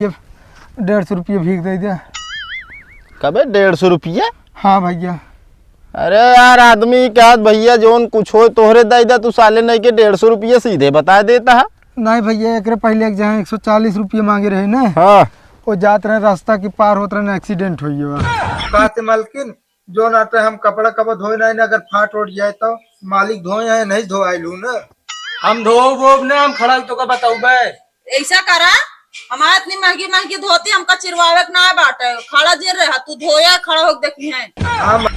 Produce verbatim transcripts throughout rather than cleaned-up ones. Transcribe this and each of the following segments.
ये डेढ़ सौ रुपये भीख दे दे। कबे डेढ़ सौ रुपया? हाँ भैया। अरे यार, आदमी के हाथ भैया जौन कुछ होए तोहरे दे दे, तू साले नहीं के डेढ़ सौ रुपये सीधे बता देता है। नहीं भैया, एकरे पहले एक जहाँ एक सौ चालीस रुपये मांगे रहे ना। हाँ। वो जात रहे, रास्ता के पार होत रहे ना, accident हो गया। का से मालकिन, जौन आटे हम कपड़ा कब धोए नहीं ना, अगर फाट उठ जाए तो मालिक धोए हैं, नहीं धोआइल हूँ ना। हम धोब वोब ना, हम खड़ा तोका बतौबे। ऐसा करा, हमार इतनी महंगी महंगी धोती हमका चिरवावे के ना बाटे, खड़ा जे रहा तू धोया, खड़ा होके देखी है। हम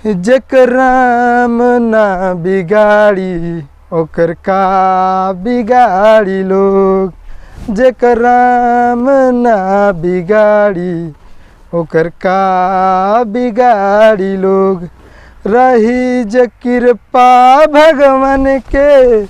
जेकर राम ना बिगाड़ी, ओकर का बिगाड़ी लोग। जेकर राम ना बिगाड़ी, ओकर का बिगाड़ी लोग। रही जे कृपा भगवान के,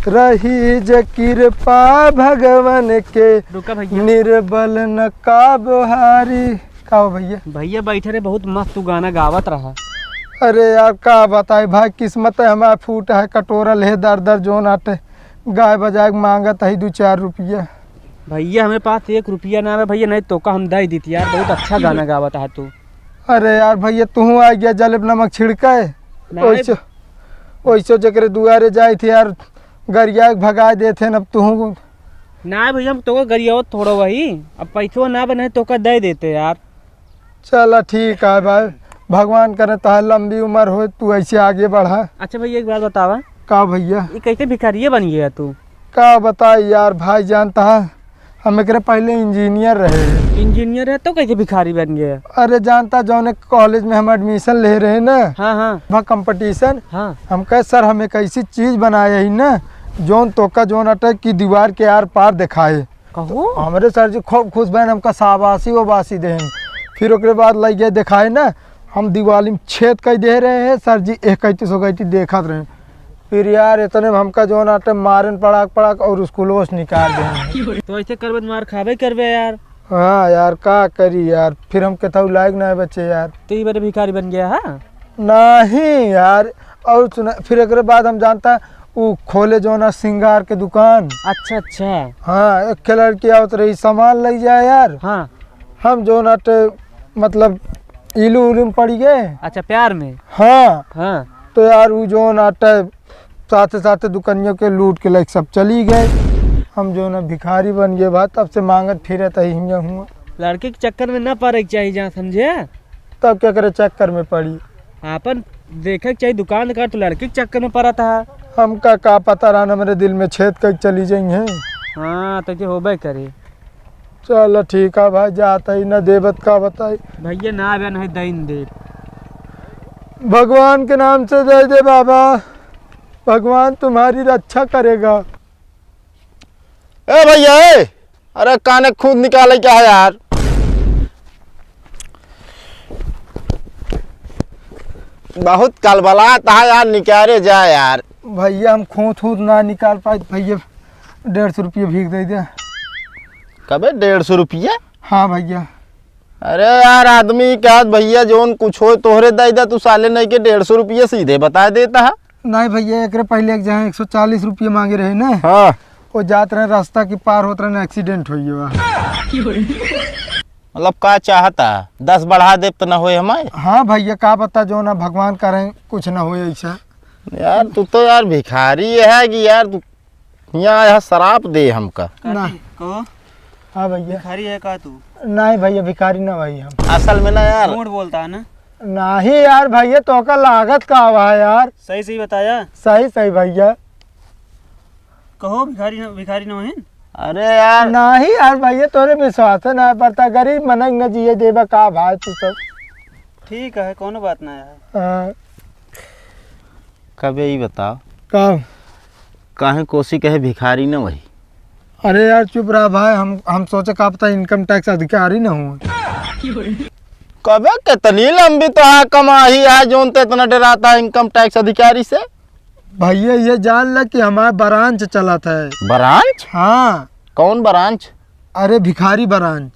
रही जे कृपा भगवान के, रुका भैया। निर्बल न का बोहारी। का हो भैया? भैया बैठे रहे, बहुत मस्त तू गाना गावत रहा। अरे यार, का बताई भाई, किस्मत है हमार फूट है, कटोरल है दर दर जौन आटे, गाय बजाए के मांगत है दू चार रुपया। भैया, हमें पास एक रुपया ना है भैया, नहीं तोका हम दे देती यार, बहुत अच्छा गाना गावत है तू। अरे यार भैया, तू आ गया जलेब नमक छिड़के, नहीं। वैसे, वैसे जकरे दुआरे जाए थे यार, गरिया के भगा देते हैं, अब तू ना भैया, हम तोका गरियावत थोड़ा वही, अब पैसवा ना बने तोका दे देते यार। चला ठीक है भाई, भगवान करे तोहार लंबी उम्र हो, तू ऐसे आगे बढ़ा। अच्छा भैया, एक बात बतावा। का भैया? ये कैसे भिखारिये बन गया तू? का बताई यार भाई, जानता है हम एकरे पहले इंजीनियर रहे। इंजीनियर है तो कैसे भिखारी बन गया? अरे जानता, जौन एक कॉलेज में हम एडमिशन ले रहे ना, हाँ, हाँ। वहाँ कंपटीशन, हाँ। हम कहे, "सर, हम एक ऐसी चीज बनाए ही ना, जौन तोका जौन अटक की दीवार के आर पार दिखाए।" कहो? हमरे सर जी खूब खुश भएन, हमका शाबाशी वाबाशी देहेन। फिर ओकरे बाद लइ गए देखाए ना, हम दिवाली में छेद कइ दे रहे हैं, सर जी एक कैती सो कैती देखत रहे। फिर यार इतने में हमका जौन आटे मारेन पड़ाक पड़ाक और स्कूलों से निकाल देहेन। तो ऐसे करबे तो मार खाबे करबे यार। हाँ यार, का करी यार, फिर हम केथऊ लायक ना बचे यार। तो ये बड़े भिखारी बन गया है? नहीं यार, और सुना, फिर एकरे बाद हम जानता, उ खोले जौन ना सिंगार के दुकान। अच्छा, अच्छा। हाँ, एक लड़की आवत रही, सामान लइ जाए यार। हाँ। हम जौन आटे, मतलब, इलू उलू में पड़ गए। अच्छा, प्यार में? हाँ। हाँ। तो यार, उ जौन आटे, साथे साथे दुकनियों के लूट के लाइक सब चली गए। हम जौन ना भिखारी बन गए बा, तब से मांगत फिरत ही हियाँ हुआ। लड़की के चक्कर में ना पड़े के चाहिए, जहाँ समझे। तब केकरे चक्कर में पड़ी? आपन देखे के चाहिए, दुकान कर, तू लड़की के चक्कर में पड़ा था। हमका का पता रहन, हमरे दिल में छेद कइ चली जइहें। हाँ, तो के होबे करे। चल ठीक है भाई, जात ही न देबत का बताई। भैया ना आवे, नहीं दइन दे। भगवान के नाम से दे दे बाबा, भगवान तुम्हारी रक्षा करेगा। ए भैया, ए, अरे काने खून निकाले क्या है यार? बहुत कलबलात है यार, निकाले जा यार। भैया, हम खूंत खूंत ना निकाल पाए भैया, डेढ़ सौ रुपये भीख दे दे। कबे डेढ़ सौ रुपया? हाँ भैया। अरे यार, आदमी के हाथ भैया जौन कुछ होए तोहरे दे दे, तू साले नहीं के डेढ़ सौ रुपये सीधे बता देता है। नहीं भैया, एकरे पहले एक जहाँ एक सौ चालीस रुपये मांगे रहे ना। हाँ। वो जात रहे, रास्ता के पार होत रहे ना, accident हो गया। मतलब का चाहता, दस बढ़ा देब तो ना होए हमारे? हाँ भैया, का पता, जौन ना भगवान करें, कुछ ना होए ऐसा। यार तू तो यार भिखारी है कि यार तू यहाँ, यहाँ शराब दे हमका। ना। कहो। हाँ भैया। भिखारी है का तू? नहीं भैया, भिखारी ना भाई हम। असल में ना यार। झूठ बोलता है ना? नहीं यार भैया, तोका लागत का हुआ है यार? सही सही बताया। सही सही भैया। कहो भिखारी न, भिखारी न होहिन? अरे यार। नहीं यार भैया, तोरे विश्वास ना पड़ता, गरीब मनक न जिए देबा का भाई तू सब। ठीक है, कोनो बात ना है। हाँ। कबे ई बताओ। का? काहे कोसी कहे भिखारी न वही? अरे यार चुप रहा भाई, हम, हम सोचे का पता income tax अधिकारी न हो। कबे कितनी लंबी तो है कमाही है, जौन ते इतना डराता है income tax अधिकारी से? भैया ये जान ल कि हमार branch चलत है। Branch? हाँ। कौन branch? अरे भिखारी branch।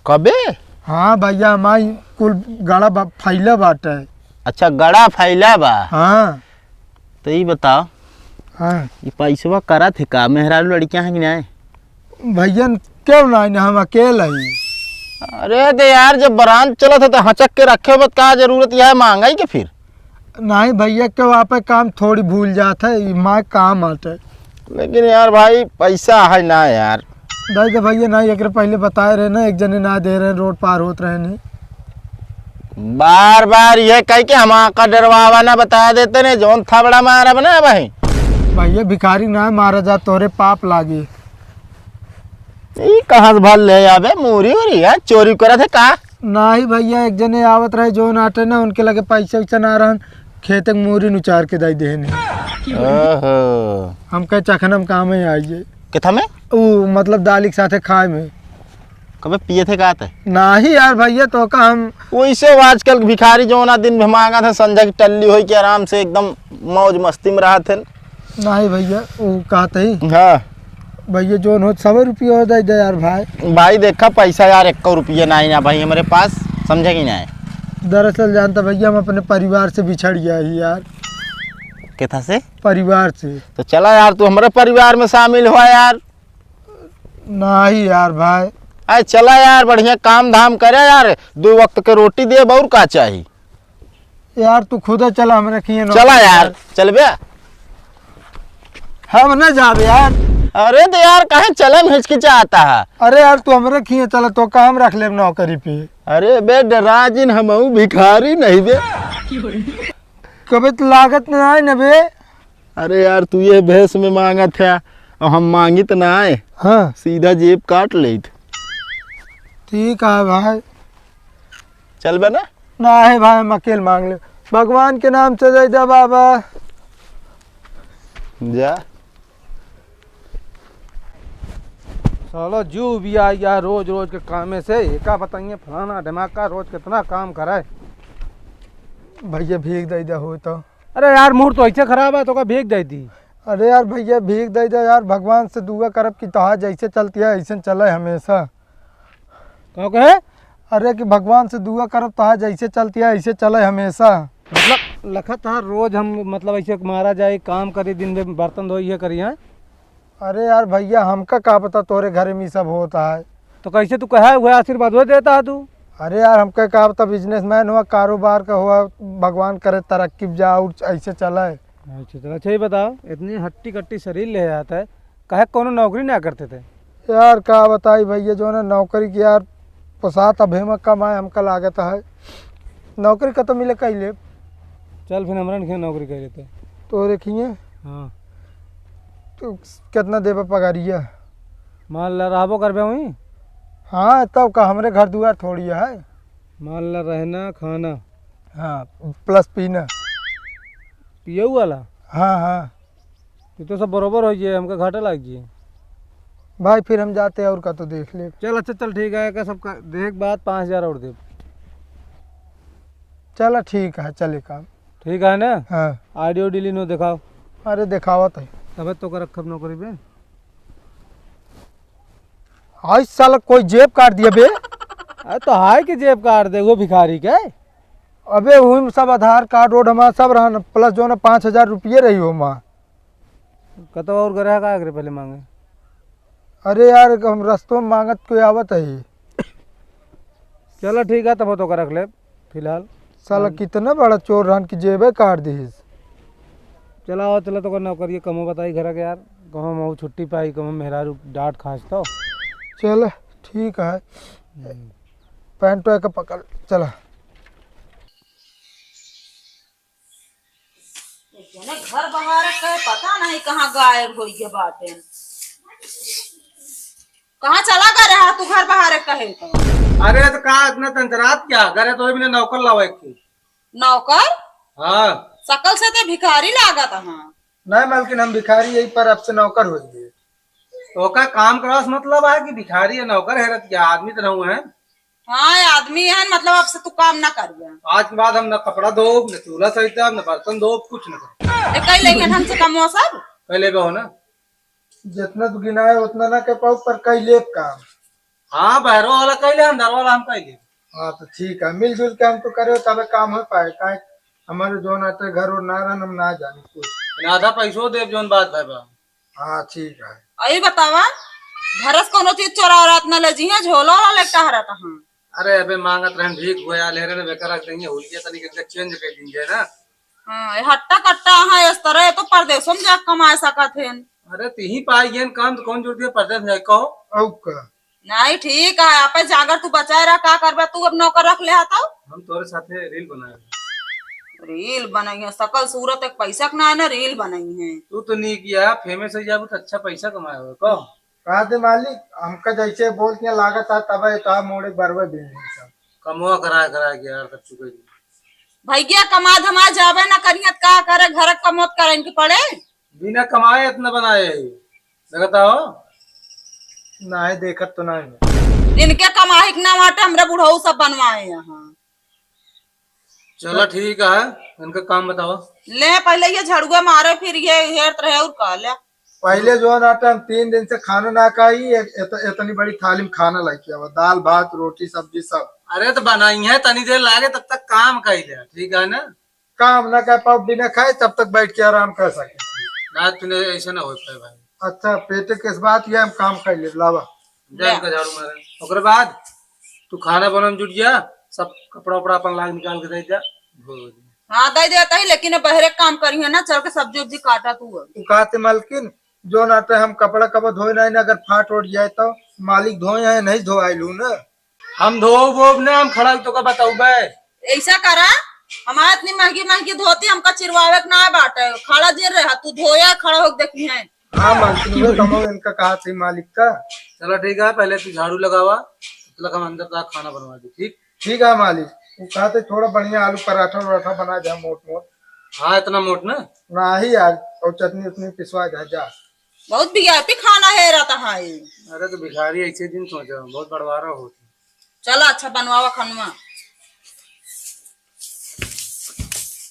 कबे? हाँ भैया, हमार कुल गड़ा बा-, फैला बाटे। अच्छा, गड़ा फैला बा। हाँ। तो ई बताओ, हाँ। ई पैसवा करत है का? मेहरारू लड़कियां हैं कि नाहीं? भैया, क्यों नाहीं, हम अकेले ही। अरे तो यार, जब ब्रांच चलत है तो हचक के रखे बत का जरूरत है मांगइ के फिर? नाहीं भैया, क्यों आपे काम थोड़ी भूल जात है, ई माय काम आटे। लेकिन यार भाई, पैसा है ना यार। दे दे भैया, ना एकरे पहिले बताए रहे ना, एक जने ना दे रहे, रोड पार होत रहे ने। बार बार ये कह के हम आका डरवावा ना, बता देते ने, जौन थबड़ा मारब ना भाई। भैया भिखारी ना मारा जा, तोरे पाप लागी। ई कहाँ से भर ले आबे, मूरी उरी है, चोरी करत है का? नाही भैया, एक जने आवत रहे जौन आटे ना, उनके लगे पैसा वैसा ना रहन, खेते के मूरी नुचार के दे देहनी। ओहो। हम कहे चखनम काम में आई जाए। किथा में? ऊ मतलब दाली के साथे खाए में। कबे पिए थे का ते? नाही यार भैया, तो का हम वैसे वो आजकल के भिखारी जौन आ दिन भर मांगत है, संझा की टल्ली होई के आराम से एकदम मौज मस्ती में रहत है। नाही भैया, वो कहते ही। हाँ। भैया जौन हो सौ रुपया हो दे दे यार भाई। भाई देखा पैसा यार, एक रुपया नाही ना भाई हमरे पास, समझे कि नाही? दरअसल जानता भैया, हम अपने परिवार से बिछड़ गया ही यार। किथा से? परिवार से। तो चला यार, तू हमरे परिवार में शामिल हुआ यार। नाही यार भाई। अरे चला यार, बढ़िया काम धाम करे यार, दो वक्त के रोटी देब, और का चाही? यार तू खुदे चला, हमरे खिए नौकरी चला यार, कर। चलबे? हम न जाब यार। अरे तो यार, काहे चले में हिचकिचाता है? अरे यार, तू हमरे खिए चला, तो काम रख लेब नौकरी पे। अरे बे डरा जिन, हमहू भिखारी नहीं बे। कबे तो लागत ना है न बे। अरे यार, तू ये भेष में मांगत है, और हम मांगित ना आए। हाँ। सीधा जेब काट लेत। ठीक है भाई। चलबे ना? ना है भाई, हम अकेल मांग ले। भगवान के नाम से दे दे बाबा। जा। साला जो भी आ गया रोज रोज के कामे से, एका बताइए फलाना ढिमाका रोज कितना काम करे। भैया भीख दे दे हो तो। अरे यार, मूड तो ऐसे खराब है, तो का भीख दे दी? अरे यार भैया, भीख दे दे यार, भगवान से दुआ करब कि तोहार जैसे चलती है, ऐसे चले हमेशा। का कहे? अरे कि भगवान से दुआ करब तोहार जैसे चलती है, ऐसे चले हमेशा। मतलब, लखत है रोज हम, मतलब, ऐसे मारा जाए, काम करी, दिन में बर्तन धोई, ये करी, हैं? अरे यार भैया, हमका का पता तोरे घरे में ई सब होत है। तो कैसे तू कहे हुए आशीर्वाद वो देता है तू? अरे यार, हमका का पता, businessman हुआ, कारोबार का हुआ, भगवान करे तरक्की जा और ऐसे चले। अच्छा, चलो, अच्छा, ये बताओ, इतनी हट्टी कट्टी शरीर ले आता है, काहे कोनो नौकरी ना करते थे? यार, का बताई भैया, जो ना नौकरी की यार, पोसात अब हेमा कमाए हमका लागत है, नौकरी कतौ मिले कई लेब। चल, फिर हमरन के नौकरी कर लेते। तोरे खिए? हाँ। तो कितना देबे पगारिया? मान ला, रहबो करबे वहीं? हाँ, तब का, हमरे घर दुआर थोड़ी है। मान ला, रहना, खाना। हाँ, plus पीना। पियऊ वाला? हाँ, हाँ। ये तो सब बरोबर हो जाए, हमका घाटा लाग जाए। भाई, फिर हम जाते हैं और का तो देख ले। चल, अच्छा, चल, ठीक है, का सबका देख बात, पाँच हजार और दे। चला, ठीक है, चले काम। ठीक है ना? हाँ। ID उडी लीनो दिखाओ। अरे, दिखावत है। तबे तो कर रखब नौकरी पे। हाय साला, कोई जेब काट दिया बे। अरे, तो हाय के जेब काट दे, वो भिखारी के। अबे, वही में सब आधार कार्ड वोड हमारा सब रहन, plus जो ना पाँच हजार रुपये रही हो माँ। कतौ और ग्राहक आए करे पहले मांगे। अरे यार, हम रस्तों में मांगत कोई आवत है। चलो ठीक है, तब तो का रख ले फिलहाल। साला हाँ। कितना बड़ा चोर रहन की जेबे काट दिहिस। चला आओ, चला तो का नौकरी कमो बताई घर के यार, कहूँ हम छुट्टी पाई, कहूँ मेहरारू डांट खास तो। चल ठीक है, हम्म। पैंटो के पकड़, चला। जने घर बहारे कहे, पता नहीं कहाँ गायब होई गए बाटे। कहाँ चला गए रहा तू घर बहारे कहे तो? अरे तो का इतना तंतरात क्या? घरे तो बिना नौकर लावा एक ठे। नौकर? हाँ। सकल से ते भिखारी लागत हाँ। नहीं मालकिन, हम भिखारी यही पर अब से नौकर हो गए। तो का काम करवा से मतलब है कि भिखारी या नौकर हेरत क्या? आदमी तो रहू है। हाँ, ये आदमी है, मतलब, अब से तू काम ना करिया। आज के बाद हम ना कपड़ा धोब, ना चूल्हा सहितब, ना बर्तन धोब, कुछ ना करब। ए, कई लेके ढंग से कमवा सब? कई लेबे हो ना। जितना तू गिनाए, उतना ना कर पाऊ, पर कई लेब काम। हाँ, बहरो वाला कई ले, अंदर वाला हम कई लेब। हाँ, तो ठीक है, मिलजुल के हम तो करे, तबे काम हो पाए। काहे हमारे जौन आटे घर और ना रहन, हम ना जाने कुछ। आधा पैसो देब, जौन बात भय बा। हाँ, ठीक है। अई बतावा, घरस कौनो चीज चोरा रात न ले जिहे, झोला वाला लेके टहरत हाँ। अरे अबे मांगत रहन भीख, हुआ ले रहे, बेकार रख देंगे, हुलिया तनी के चेंज कर देंगे ना। हाँ, ये हट्टा कट्टा हाँ, इस तरह ये तो परदेसों में जाके कमाए सकत हैं। अरे तिही पाई गेन काम तो कौन जोर दिया परदेस में जाए, कहो। औ का? नहीं, ठीक है, आपे जागर तू बचाए रहा, का करबा तू, अब नौकर रख ले हा तो? हम तोरे साथे रील बनाए। रील बनाई है, सकल सूरत एक पैसा के ना है ना, रील बनाई है। तू तो नहीं किया, फेमस हो जाबू तो अच्छा पैसा कमाए हो, कहो। कहा दे मालिक, हमका जैसे बोल के लागत है, तब ये तो मोड़े बरवे भी नहीं सब। कमवा करा करा के यार, सब चुके जी। भैया कमा धमा जाबे ना करिए, त का करे, घर क कमौत करे इनके पड़े। बिना कमाए इतना बनाए है, लगता हो? नहीं, देखत तो नहीं है। इनके कमाई के ना बाटे, हमरे बुढ़ऊ सब बनवाए यहाँ। चलो ठीक है, इनका काम बताओ। ले पहले ये झड़ुआ मारे, फिर ये हेरत रहे और का ले। पहले जो ना हम तीन दिन से खाना ना खाई, इत-, इतनी बड़ी थाली में खाना लेके आवा, दाल भात रोटी सब्जी सब। अरे तो बनाई है, तनी देर लागे तब तक काम कर ले, ठीक है ना? काम ना कर पाओ बिना खाए, तब तक बैठ के आराम कर सके। ना, तूने ऐसे ना हो पाए भाई। अच्छा, पेटे के इस बात ये हम काम कर ले, लावा। जा, ले। इनका झाड़ू मारे। ओकरे बाद तू खाना बनाने जुट जा, सब कपड़ा उपड़ा अपन लाग निकाल के दे जा, धो दे। हाँ, दे देता ही, लेकिन बहरे काम करी है ना, चल के सब्जी उब्जी काटा तू अब। तू कहते मालकिन, जो ना तो हम कपड़ा कब धोए ना, ना अगर फाट उठ जाए तो मालिक धोए हैं, नहीं धोआई लू ना। हम धोब वोब ना, हम खड़ा तो का बताऊबे। ऐसा करा, हमारे इतनी महंगी महंगी धोती हमका चिरवावे के ना बाटे, खड़ा जे रहा तू धोया, खड़ा होके देखी है। हाँ मालकिन, वो कमाओ इनका कहा थी मालिक का। चलो ठीक है, पहले तू झाड़ू लगावा, तब तक हम अंदर जाके खाना बनवा दे, ठीक? ठीक है मालिक, वो कहा थे थोड़ा बढ़िया आलू पराठा वराठा बना दे मोट मोट। हाँ, इतना मोट ना? नहीं यार, और चटनी उटनी पिसवा दे जा। बहुत वीआईपी खाना है रहता है। अरे तो भिखारी ऐसे दिन सोचा, बहुत बड़वारा होती। चला अच्छा बनवावा खनवा।